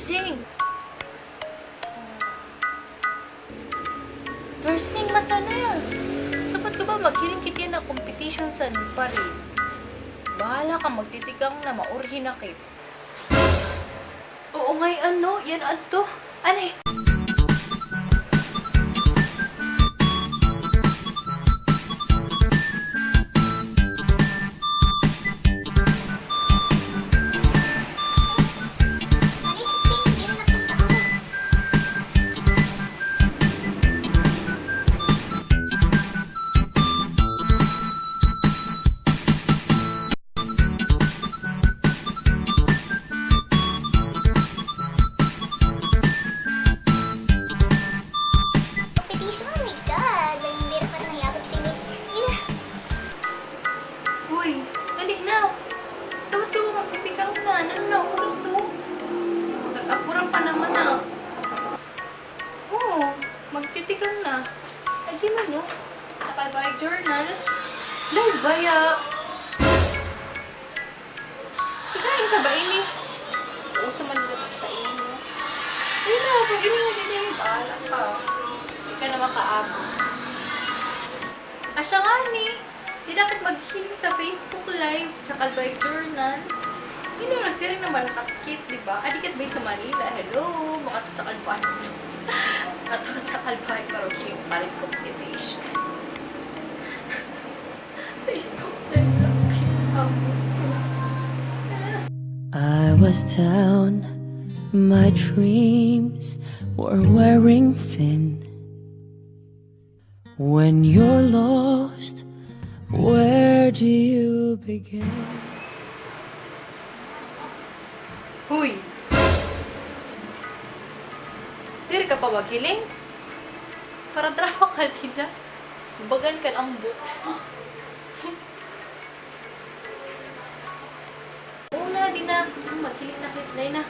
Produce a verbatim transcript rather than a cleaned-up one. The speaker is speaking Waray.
Sing! Nursing mata na. Sabat ka ba maghiling kit yana competition san pari? Bahala ka, magtitikang na, maurhi na kit. Oo ngay-an, no? Yana adto. Anay. Competition, oh my God. Diri pa nahiabot sini. Ina. Uy, dali na. Sabat ka ba magtitikang na? Ano na oras, oh? Nag-apura pa naman, ah. Oo, magtitikang na. Ay, di man, no? Sa Kalbayog Journal. Live baya. Tikain ka ba ini? Uso man dito sa inyo. Di na, pag ini na din eh. Bahala ka. Di ka na makaabot. Asya ngani, dida kit maghiling sa Facebook Live, sa Kalbayog Journal. Sino nagsiring na malakat kit, di ba? Adi kit bay sa Manila. Hello, makadto sa Kalbayog. Makadto sa Kalbayog, pero hiling pa rin competition. Facebook Live lang kit. I was down, my dreams were wearing thin. When you're lost, where do you begin? Hoy! Diri ka pa maghiling? Para drama ka, dida. Bagan ka ambot. Oo na, di na. Maghiling na kit, dali na.